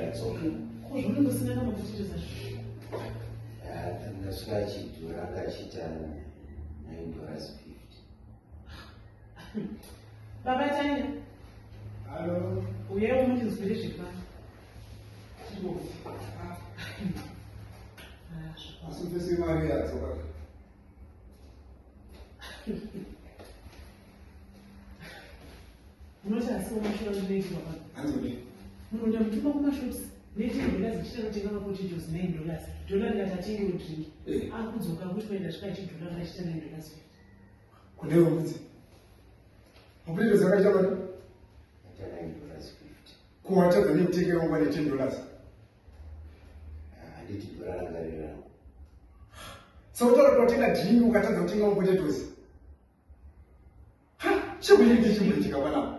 yadzoka. Ko zvaunenge usina kana kuchitisa. Ndasvika achidhura anga achiita $9.50. Baba Tanya. Hello. Uyai mundinzwire zviri pano. Asi mfesi mari yadzoka. Unoti asi wamashura zvinoitirwa pano. Hanzi Munoenda mutuma kumashops $10 achita notenga mapotatoes $9. Dhola rikati atengewo drink. Akudzoka kuti kuenda svika achidhura akachiita $9.50. Kunewo mudzi. Mapotatoes akaita mari? Aita $9.50. Ko watadza nekutengera nguva ne $10? Handiti dhora ranga riri rangu. Saka utaura kuti watenga drink ukatadza kutenga mapotatoes. Ha, chimwe chimboitika panapa.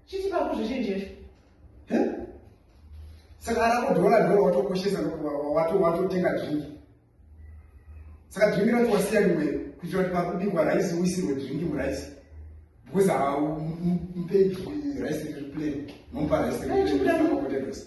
Chiti pakuzvichenjesha. Saka arako dhola dhola watokoshesa watotenga drink. Saka drink racho wasiya rimwe kuitira kuti pakubikwa rice uisirwe drink murice. Because haumupei rice riri plain, unomupa rice riri plain mapotatoes.